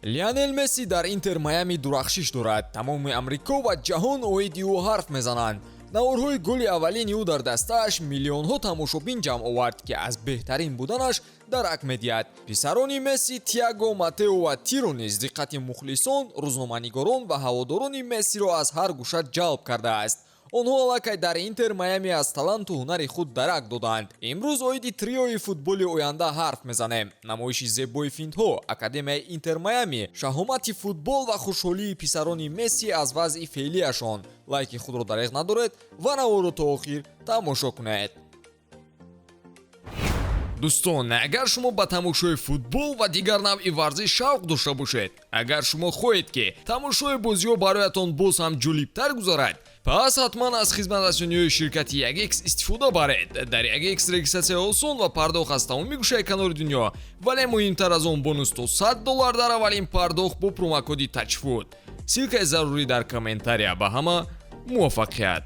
Лионел Месси дар Интер Майами дурахшиш дорад. Тамоми Амрико ва ҷаҳон оиди ӯ ҳарф мезананд. Наворҳои голи аввалини ӯ дар дастааш миллионҳо тамошобин ҷамъ овард, ки аз беҳтарин буданаш дарак медиҳад. Писарони Месси, Тиаго, Матео ва Тиро низ диққати мухлисон, рӯзноманигорон ва ҳаводорони Мессиро аз ҳар гӯша ҷалб кардааст. Онҳо аллакай дар Интер Майами аз таланту ҳунари худ дарак доданд. Имрӯз оиди триои футболи оянда ҳарф мезанем: намоиши зебои финтҳо, академияи Интер Майами, шаҳомати футбол ва хушҳолии писарони Месси аз вазъи феълиашон. Лайки худро дареғ надоред ва наворро то охир тамошо кунед. Дӯстон, агар шумо ба тамошои футбол ва дигар навъи варзиш шавқ дошта бошед, агар шумо хоҳед, ки тамошои бозиҳо бароятон боз ҳам ҷолибтар гузарад, пас ҳатман аз хизматрасониҳои ширкати 1X истифода баред. Дар 1X регистратсия осон ва пардохт аз тамоми гӯшаи канори дунё, вале муҳимтар аз он, бонус то 100 доллар дар аввалин пардохт бо промокоди TAJFOOT. Ссылкаи зарурӣ дар комментария. Ба ҳама муваффақият!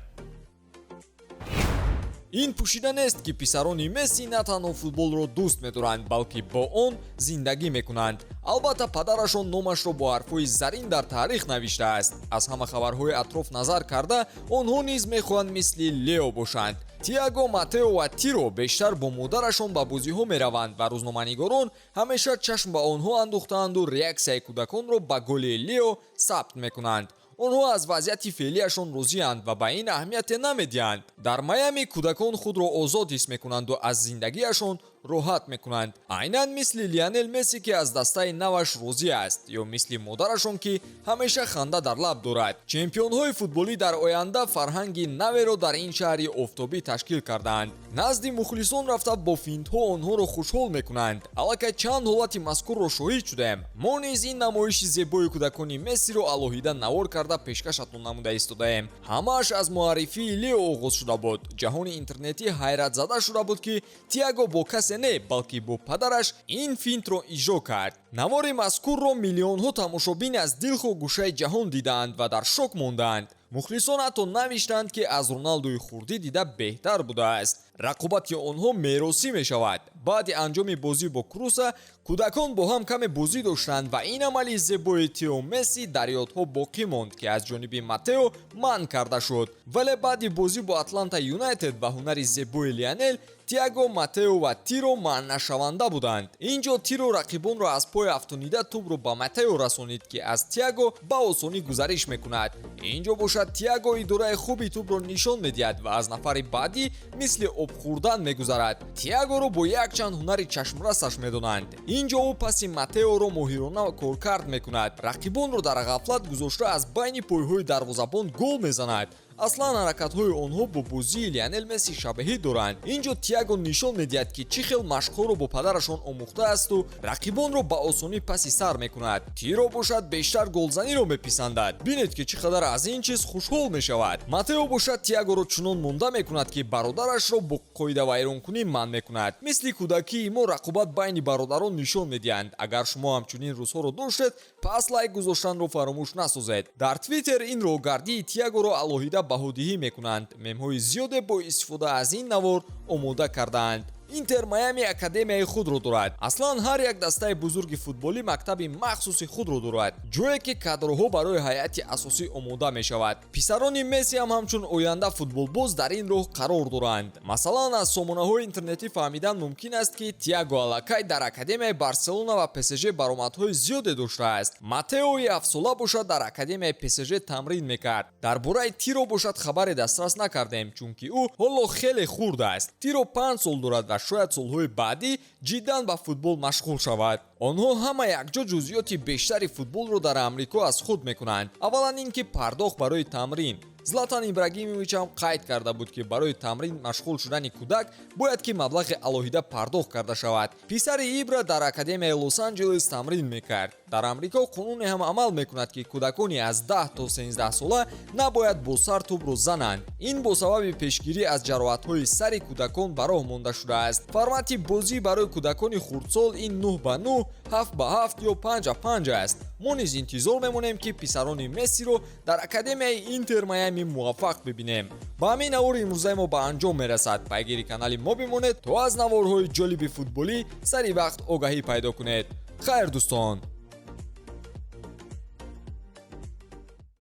Ин пӯшида нест, ки писарони Месси на танҳо футболро дӯст медоранд, балки бо он зиндагӣ мекунанд. Албатта, падарашон номашро бо ҳарфҳои зарин дар таърих навиштааст. Аз ҳама хабарҳои атроф назар карда, онҳо низ мехоҳанд мисли Лео бошанд. Тиаго, Матео ва Тиро бештар бо модарашон ба бозиҳо мераванд ва рӯзноманигорон ҳамеша чашм ба онҳо андохтаанду реаксияи кӯдаконро ба голи Лео сабт мекунанд. Онҳо аз вазъияти феълиашон розианд ва ба ин аҳамияте намедиҳанд. Дар Майами кӯдакон худро озод ҳис мекунанду аз зиндагиашон роҳат мекунанд, айнан мисли Лионел Месси, ки аз дастаи наваш розӣ аст, ё мисли модарашон, ки ҳамеша ханда дар лаб дорад. Чемпионҳои футболӣ дар оянда фарҳанги наверо дар ин шаҳри офтобӣ ташкил кардаанд. Назди мухлисон рафта, бо финтҳо онҳоро хушҳол мекунанд. Аллакай чанд ҳолати мазкурро шоҳид шудаем. Мо низ ин намоиши зебои кӯдакони Мессиро алоҳида навор карда пешкашатон намуда истодаем. Ҳамааш аз муаррифии Лео оғоз шуда буд. Ҷаҳони интернетӣ ҳайратзада шуда буд, ки Тиаго бо касе не, балки бо падараш ин финтро иҷро кард. Навори мазкурро миллионҳо тамошобин аз дилхоҳ гӯшаи ҷаҳон дидаанд ва дар шок мондаанд. Мухлисон ҳатто навиштанд, ки аз Роналдои хурдӣ дида беҳтар будааст. Рақобати онҳо меросӣ мешавад. Баъди анҷоми бозӣ бо Круса кӯдакон бо ҳам каме бозӣ доштанд ва ин амали зебои Тео Месси дар ёдҳо боқӣ монд, ки аз ҷониби Матео манъ карда шуд. Вале баъди бозӣ бо Атланта Юнайтед ва ҳунари зебои Лионел, Тиаго, Матео ва Тиро манънашаванда буданд. Ин ҷо Тиро рақибонро аз пой афтонида, тӯбро ба Матео расонид, ки аз Тиаго ба осонӣ гузариш мекунад. Ин ҷо бошад, Тиаго идораи хуби тӯбро нишон медиҳад ва аз нафари баъдӣ мисли об хӯрдан мегузарад. Тиагоро бо якчанд ҳунари чашмрасаш медонанд. Ин ҷо ӯ паси Матеоро моҳирона коркард мекунад, рақибонро дар ғафлат гузошта, аз байни пойҳои дарвозабон гол мезанад. Аслан ҳаракатҳои онҳо бо бозии Лионел Месси шабеҳӣ доранд. Ин ҷо Тиаго нишон медиҳад, ки чӣ хел машқҳоро бо падарашон омӯхтаасту рақибонро ба осонӣ паси сар мекунад. Тиро бошад, бештар голзаниро меписандад. Бинед, ки чӣ қадар аз ин чиз хушҳол мешавад. Матео бошад, Тиагоро чунон монда мекунад, ки бародарашро бо қоидавайронкунӣ манъ мекунад. Мисли кӯдакии мо рақобат байни бародарон нишон медиҳанд. Агар шумо ҳамчунин рӯзҳоро доштед, пас лайк гузоштанро фаромӯш насозед. Дар Твиттер ин роҳгардии Тиагоро алоҳида баҳодиҳӣ мекунанд. Мемҳои зиёде бо истифода аз ин навор омода кардаанд. Интер Майами академияи худро дорад. Аслан ҳар як дастаи бузурги футболӣ мактаби махсуси худро дорад, ҷое ки кадрҳо барои ҳайати асосӣ омода мешавад. Писарони Месси ҳам ҳамчун оянда футболбоз дар ин роҳ қарор доранд. Масалан, аз сомонаҳои интернетӣ фаҳмидан мумкин аст, ки Тиаго аллакай дар академияи Барселона ва ПСЖ баромадҳои зиёде доштааст. Матеои 7-сола бошад, дар академияи ПСЖ тамрин мекард. Дар бораи Тиро бошад, хабаре дастрас накардем, чунки ӯ ҳоло хеле хурд аст. Тиро 5 сол дорад ва шояд солҳои баъдӣ ҷиддан ба футбол машғул шавад. Онҳо ҳама якҷо ҷузъиёти бештари футболро дар Амрико аз худ мекунанд. Аввалан, ин ки пардохт барои тамрин. Златан Ибрагимович ҳам қайд карда буд, ки барои тамрин машғул шудани кӯдак бояд ки маблағи алоҳида пардохт карда шавад. Писари Ибра дар академияи Лос-Анҷелес тамрин мекард. Дар Амрико қонуне ҳам амал мекунад, ки кӯдакони аз 10 то 13 сола набояд бо сар тӯбро зананд. Ин бо сабаби пешгирӣ аз ҷароҳатҳои сари кӯдакон ба роҳ монда шудааст. Формати бозӣ барои кӯдакони хурдсол ин 9 ба 9, 7 ба 7 ё 5 ба 5 аст. Мо низ интизор мемонем, ки писарони Мессиро дар академияи Интер Майами муваффақ бибинем. Ба ҳамин навори имрӯзаи мо ба анҷом мерасад. Пайгири канали мо бимонед, то аз наворҳои ҷолиби футболӣ сари вақт огаҳӣ пайдо кунед. Хайр, дӯстон.